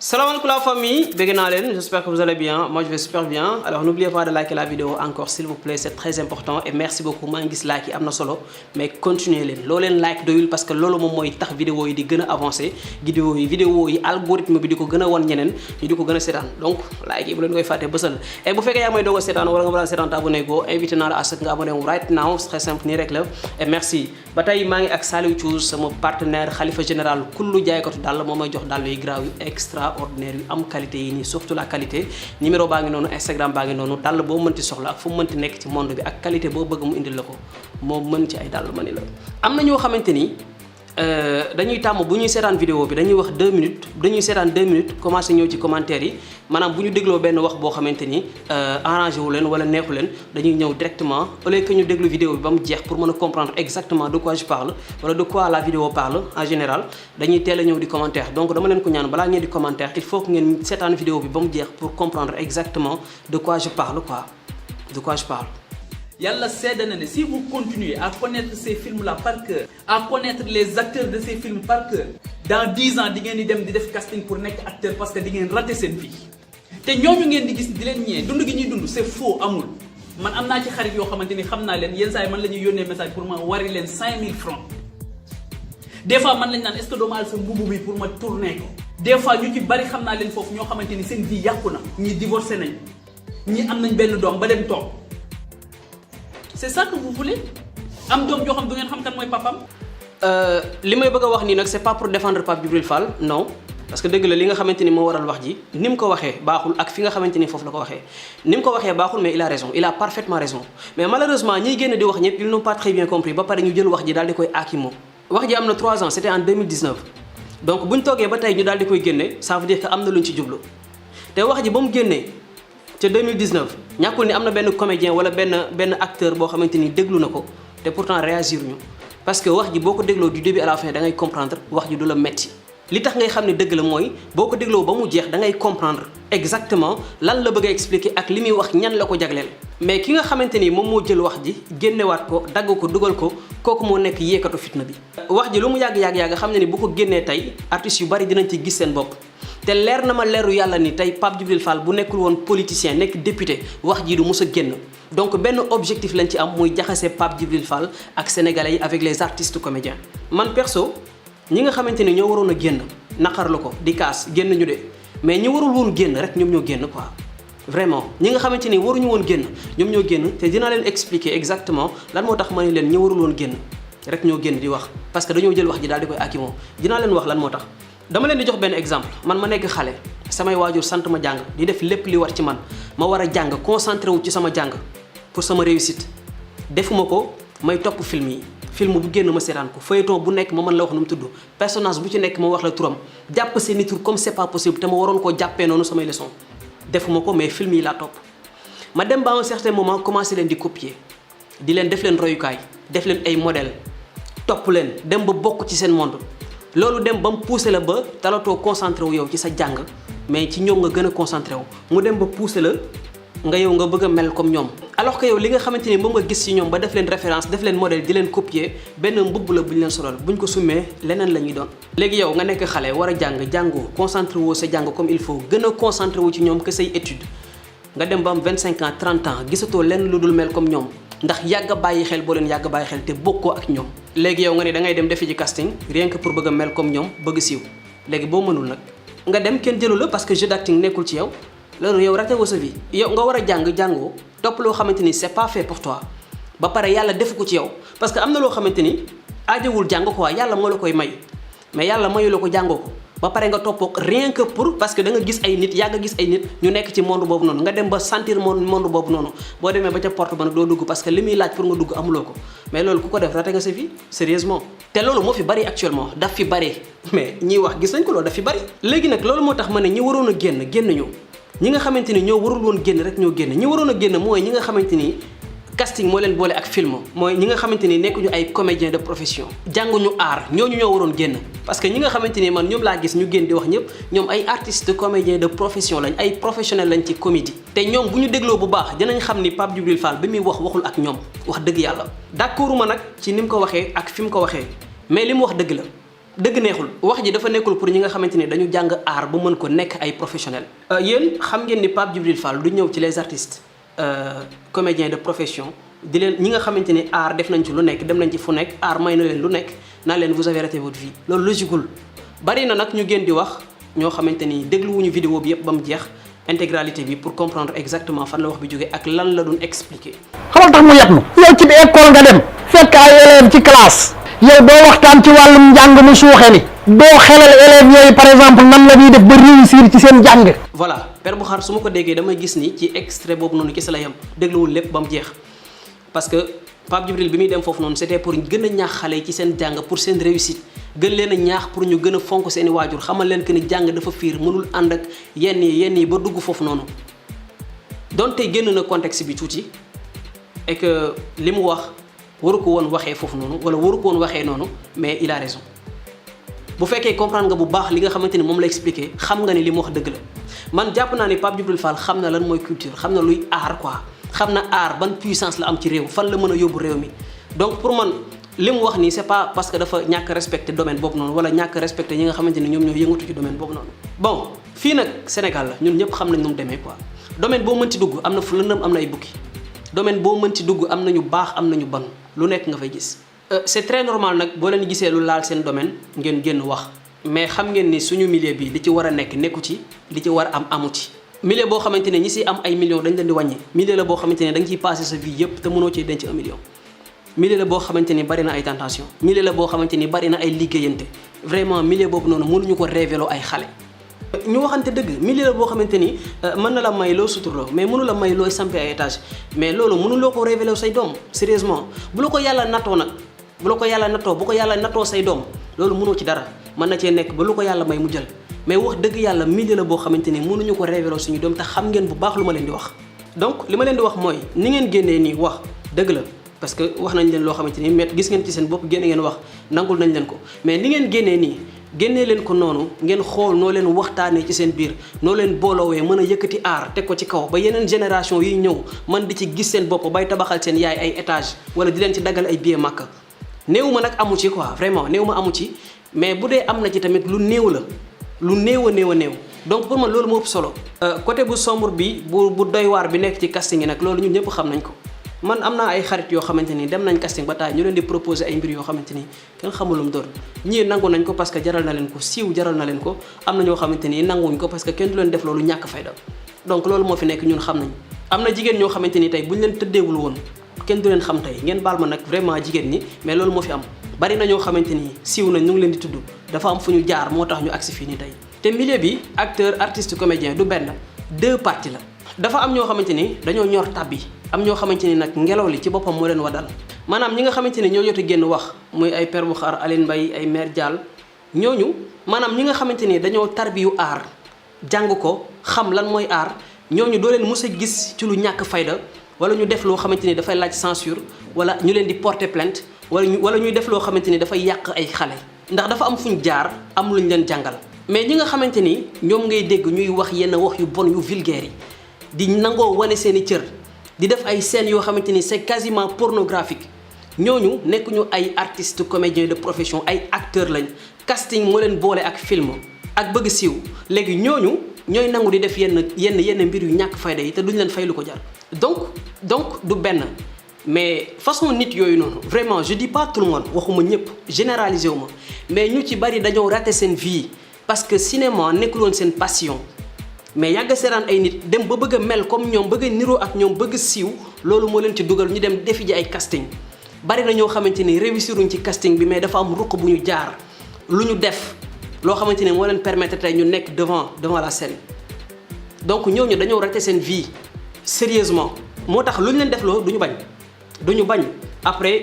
Salam alaikum la famille, j'espère que vous allez bien, moi je vais super bien. Alors n'oubliez pas de liker la vidéo encore s'il vous plaît, c'est très important et merci beaucoup. Moi ngi gis like yi amna solo mais continuez leen loo leen like doyul parce que loolu moom mooy tax vidéo yi di gën a avancer vidéo yi algorithme bi di ko gën a wan ñeneen ñu di ko gën a seetaan donc like yi bu leen koy fàtte bësal et bu fekkee yaa may doog a seetaan wala nga bëgg a seetaan abonné go invité naa la à ce que nga abonné wu right now c'est très simple nii rek la et merci. Ba tey maa ngi ak Saliou Thiouz sama partenaire xalifa général kullu jaaykatu dàll moo may jox dàll yu graaw yu extraordinaire yu am qualité yi nii surtout la qualité numéro baa ngi noonu Instagram baa ngi noonu dàll boo mënti soxla ak fu mu mënti nekk ci monde bi ak qualité boo bëgg mu indil la ko moo mën ci ay dàll ma ni la. am na ñoo xamante ni dañuy tàmm bu ñuy seetaan vidéo bi dañuy wax 2 minutes dañuy seetaan 2 minutes commencé ñëw ci commentaire yi maanaam bu ñu dégloo benn wax boo xamante ni arrangé wu leen wala neexu leen dañuy ñëw directement au lieu que ñu déglu vidéo bi ba mu jeex pour mën a comprendre exactement de quoi je parle wala de quoi la vidéo parle en général dañuy teel a ñëw di commentaire donc dama leen ko ñaan balaa ngeen di commentaire il faut que ngeen seetaan vidéo bi ba mu jeex pour comprendre exactement de quoi je parle quoi de quoi je parle. Yalla seede na ne si vous continuez à connaître ces films-là par cœur, à connaître les acteurs de ces films par cœur, dans 10 ans di ngeen di dem di def casting pour nekk acteur parce que di ngeen raté seen vie. te ñooñu ngeen di gis di leen ñee dund gi ñuy dund c'est faux amul man am naa ci xarit yoo xamante ni xam naa leen yenn saa yi man la ñuy yónnee message pour ma wari leen 5000 francs. Des fois man lañ naan est-ce que doo ma al sa mbubu bi pour ma tourner ko. Des fois ñu ci bari xam naa leen foofu ñoo xamante ni seen vie yàqu na ñii divorcé nañ ñii am nañ benn doom ba dem toog. C'est ça que vous voulez? Am doom joo xam du ngeen xam kan mooy papam. li may bëgg a wax nii nag c'est pas pour défendre Pape Djibril Fall non parce que dëgg la li nga xamante ni moo waral wax ji ni mu ko waxee baaxul ak fi nga xamante ni foofu la ko waxee ni mu ko waxee baaxul mais il a raison il a parfaitement raison mais malheureusement ñiy génn di wax ñëpp ils n'ont pas très bien compris ba pare ñu jël wax ji daal di koy aakimoo. wax ji am na 3 ans c'était en 2019 donc bu ñu toogee ba tey ñu daal di koy génne ça veut dire que am na lu ñu ci jublu te wax ji ba mu génnee. ca 2019 ñàkkul ni am na benn comédien wala benn acteur boo xamante ni déglu na ko te pourtant réagir ñu parce que wax ji boo ko dégloo du début à la fin da ngay comprendre wax ji du la metti li tax ngay xam ne dëgg la mooy boo ko dégloo ba mu jeex da ngay comprendre exactement lan la bëgg a expliquer ak li muy wax ñan la ko jagleel. mais ki nga xamante ni moom moo jël wax ji génnewaat ko dagg ko dugal ko kooku moo nekk yéekatu fitna bi. wax ji lu mu yàgg xam ne ni bu ko génnee tey artistes yu bari dinañ ci gis seen bopp. te leer na ma leeru yàlla ni tey Pape Djibril Fall bu nekkul woon politicien nekk député wax ji du mës a génn donc benn objectif lañ ci am muy jaxase Pape Djibril Fall ak sénégalais yi avec les artistes comédiens. man perso ñi nga xamante ni ñoo waroon a génn naqar la ko di kaas génn ñu de mais ñi warul woon génn rek ñoom ñoo génn quoi vraiment ñi nga xamante ni waruñu woon génn ñoom ñoo génn te dinaa leen expliquer exactement lan moo tax ma ne leen ñi warul woon génn rek ñoo génn di wax parce que dañoo jël wax ji daal di koy akimoo dinaa leen wax lan moo tax. dama leen di jox benn exemple man ma nekk xale samay waajur sant ma jàng di def lépp li war ci man ma war a jàng concentré wu ci sama jàng pour sama réussite defuma ko may topp film yi film bu génn ma seetaan ko feuilleton bu nekk ma mën la wax nu mu tudd personnage bu ci nekk ma wax la turam jàpp seeni tur comme c'est pas possible te ma waroon koo jàppee noonu samay leçon defuma ko mais film yi laa topp ma dem ba un certain moment commencé leen di copier di leen def leen royukaay def leen ay modèle topp leen dem ba bokk ci seen monde loolu dem ba mu poussé la ba talatoo concentré wu yow ci sa jàng mais ci ñoom nga gën a concentré wu mu dem ba poussé la nga yow nga bëgg a mel comme ñoom alors que yow li nga xamante ni moom nga gis ci ñoom ba def leen référence def leen modèle di leen copier benn mbubb la bu ñu leen solal buñ ko summee leneen la ñuy doon. léegi yow nga nekk xale war a jàngoo concentré woo sa jàng comme il faut gën a concentré wu ci ñoom que say étude nga dem ba am 25 ans 30 ans gisatoo lenn lu dul mel comme ñoom ndax yàgg a bàyyi xel boo leen yàgg a bàyyi xel te bokkoo ak ñoom. léegi yow nga ne da ngay dem defi ci casting rien que pour bëgg a mel comme ñoom bëgg siiw léegi boo mënul nag nga dem kenn jëlu la parce que jeu d'acting nekkul ci yow loolu yow raté woo sa vie. yow nga war a jàngoo topp loo xamante ni c'est pas fait pour toi ba pare yàlla defu ko ci yow parce que am na loo xamante ni aajowul jàng quoi yàlla moo la koy may mais yàlla mayu la ko jàngoo ko ba pare nga toppoo rien que pour parce que da nga gis ay nit yàgg gis ay nit ñu nekk ci monde boobu noonu nga dem ba sentir monde boobu noonu boo demee ba ca porte ba nag doo dugg parce que li muy laaj pour nga dugg amuloo ko mais loolu ku ko def raté nga sa vie sérieusement te loolu moo fi bari actuellement daf fi bari mais ñiy wax gis nañ ko loolu daf fi bari. léegi nag loolu moo tax ma ne ñi waroon a génn ñu ñi nga xamante ni ñoo warul woon génn rek ñoo génn ñi waroon a génn mooy ñi nga xamante ni casting moo leen boole ak film mooy ñi nga xamante ni nekkuñu ay comédien de profession jànguñu art ñooñu ñoo waroon génn parce que ñi nga xamante ni man ñoom laa gis ñu génn di wax ñëpp ñoom ay artistes comédien de profession lañ ay professionnels lañ ci comédie te ñoom bu ñu dégloo bu baax dinañ xam ni Pape Djibril Fall bi muy waxul ak ñoom wax dëgg yàlla d'accord ma nag ci ni mu ko waxee ak fi mu ko waxee mais li mu wax dëgg la dëgg neexul wax ji dafa nekkul pour ñi nga xamante ni dañu jàng art ba mën ko nekk ay professionnel yéen xam ngeen ni Pape Djibril Fall du ñëw ci les artistes comédiens de profession di leen ñi nga xamante ni art def nañ ci lu nekk dem nañ ci fu nekk art may na leen lu nekk naan leen vous avez raté votre vie loolu logiqueul bari na nag ñu gën di wax ñoo xamante ni dégluwuñu vidéo bi yëpp ba mu jeex intégralité bi pour comprendre exactement fan la wax bi jógee ak lan la doon expliquer. xamal tax mu yàpp nu yow ci école nga dem fekk ay élèves ci classe yow doo waxtaan ci wàllum njàng mu suuxe ni doo xelal élèves yooyu par exemple nan la ñuy def ba réussir ci seen jàng. voilà Père Boukhar su ma ko déggee damay gis ni ci extrait boobu noonu kese la yem dégluwul lépp ba mu jeex parce que Pape Djibril bi muy dem foofu noonu c'était pour gën a ñaax xale yi ci seen jàng pour seen réussite gën leen a ñaax pour ñu gën a fonk seen i waajur xamal leen que ni jàng dafa fiir mënul ànd ak yenn yi ba dugg foofu noonu donte génn na contexte bi tuuti et que li mu wax waru ko woon waxee foofu noonu wala waru ko woon waxee noonu mais il a raison bu fekkee comprendre nga bu baax li nga xamante ni moom la expliqué xam nga ni li mu wax dëgg la man jàpp naa ni Pape Djibril Fall xam na lan mooy culture xam na luy art quoi xam na art ban puissance la am ci réew fan la mën a yóbbu réew mi donc pour man li mu wax nii c'est pas parce que dafa ñàkk respecté domaine boobu noonu wala ñàkk respecté ñi nga xamante ni ñoom ñoo yëngatu ci domaine boobu noonu. bon fii nag Sénégal la ñun ñëpp xam nañ nu mu demee quoi domaine boo mënti dugg am na fu lëndëm am na ay bukki domaine boo mënti dugg am na ñu baax am na ñu bon lu nekk nga fay gis. c'est très normal nag boo leen gisee lu laal seen domaine ngeen génn wax mais xam ngeen ni suñu milieu bi li ci war a nekk nekku ci li ci war a am amu ci. milieu boo xamante ne ñi si am ay millions dañ leen di wàññi milieu la boo xamante ne da nga ciy passé sa vie yëpp te mënoo ciy denc 1 million. milieu la boo xamante ni bari na ay tentation milieu la boo xamante ni bari na ay liggéeyante vraiment milieu boobu noonu mënuñu ko révéler ay xale. ñu waxante dëgg milieu la boo xamante ni mën na la may loo suturloo mais mënu la may looy sampe ay étage mais loolu mënuloo ko révéler say doom sérieusement bu la ko yàlla nattoo nag bu la ko yàlla nattoo bu ko yàlla nattoo say doom loolu mënoo ci dara mën na cee nekk ba lu ko yàlla may mu jël mais wax dëgg yàlla milieu la boo xamante ni mënuñu ko révéler suñu doom te xam ngeen bu baax lu ma leen di wax. donc li ma leen di wax mooy ni ngeen génnee nii wax dëgg la parce que wax nañ leen loo xamante ni mais gis ngeen ci seen bopp génne ngeen wax nangul nañ leen ko mais ni ngeen génnee nii génnee leen ko noonu ngeen xool noo leen waxtaanee ci seen biir noo leen booloowee mën a yëkkati aar teg ko ci kaw ba yeneen génération yi ñëw man di ci gis seen bopp bay tabaxal seen yaay ay étage wala di leen ci daggal ay billet màkk néew ma nag amu ci quoi vraiment néew ma amu ci mais bu dee am na ci tamit lu néew la lu néew a néew a néew donc pour man loolu moo ëpp solo. côté bu sombre bi bu doy waar bi nekk ci casting yi nag loolu ñun ñëpp xam nañ ko man am naa ay xarit yoo xamante ni dem nañ casting ba taay ñu leen di proposer ay mbir yoo xamante ni kenn xamulum doon ñii nangu nañ ko parce que jaral na leen ko siiw jaral na leen ko am na ñoo xamante ni nanguwuñ ko parce que kenn du leen def loolu ñàkk fayda donc loolu moo fi nekk ñun xam nañ am na jigéen ñoo xamante ni tey buñ leen tëddeewul woon kenn du leen xam tey ngeen baal ma nag vraiment jigéen ñi mais loolu moo fi am bari na ñoo xamante ni siiw nañ ñu ngi leen di tudd dafa am fu ñu jaar moo tax ñu agsi fii nii tey te milieu bi acteur artiste comédien du benn 2 parties la dafa am ñoo xamante ni dañoo ñor tàbbi am ñoo xamante ni nag ngelaw li ci boppam moo leen wadal maanaam ñi nga xamante ni ñoo jot a génn wax muy ay Père Boukhar Aline Mbaye ay Mère Diall ñooñu maanaam ñi nga xamante ni dañoo tarbiyu aar jàng ko xam lan mooy aar ñooñu doo leen mës a gis ci lu ñàkk fayda wala ñu def loo xamante ni dafay laaj censure wala ñu leen di porter plainte wala ñuy def loo xamante ni dafay yàq ay xale ndax dafa am fuñ jaar am luñ leen jàngal mais ñi nga xamante ni ñoom ngay dégg ñuy wax yenn wax yu bon yu vulgaire yi di nangoo wane seen i cër di def ay scènes yoo xamante ni c'est quasiment pornographique ñooñu nekk ñu ay artistes comédiens de profession ay acteurs lañ casting moo leen boole ak film ak bëgg siiw léegi ñooñu ñooy nangu di def yenn mbir yu ñàkk fayda yi te duñ leen fay lu ko jar donc du benn mais façon nit yooyu noonu vraiment je dis pas tout le monde waxuma ñëpp généraliser wu ma mais ñu ci bari dañoo raté seen vie parce que cinéma nekkul woon seen passion mais yàgg seeraan ay nit dem ba bëgg a mel comme ñoom bëgg a niroo ak ñoom bëgg siiw loolu moo leen ci dugal ñu dem defi ji ay casting bari na ñoo xamante ni réussiruñ ci casting bi mais dafa am ruq bu ñu jaar lu ñu def loo xamante ni moo leen permettre tey ñu nekk devant la scène donc ñooñu dañoo raté seen vie sérieusement moo tax lu ñu leen def loo du ñu bañ après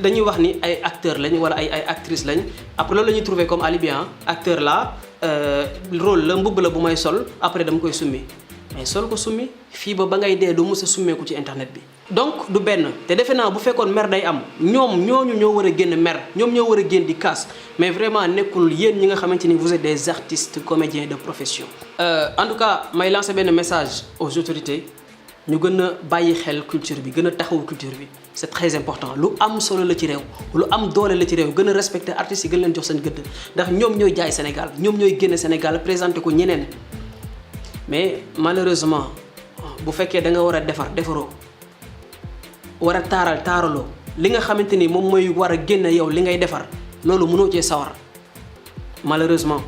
dañuy wax ni ay acteurs lañ wala ay actrices lañ après loolu la ñuy trouver comme alibi acteur la rôle la mbubb la bu may sol après dama koy summi mais sol ko summi fii ba ngay dee du mës a summeeku ci internet bi. donc du benn te defe naa bu fekkoon mer day am ñooñu ñoo war a génn mer ñoom ñoo war a génn di casse mais vraiment nekkul yéen ñi nga xamante ni vous êtes des artistes comédiens de profession. En tout cas may lancer benn message aux autorités ñu gën a bàyyi xel culture bi gën a taxawu culture bi c'est très important lu am solo la ci réew lu am doole la ci réew gën a respecter artistes yi gën leen jox seen gëdd ndax ñoom ñooy jaay Sénégal ñoom ñooy génne Sénégal présenté ko ñeneen mais malheureusement bu fekkee da nga war a defar defaroo war a taaral taaraloo li nga xamante ni moom mooy war a génne yow li ngay defar loolu mënoo cee sawar malheureusement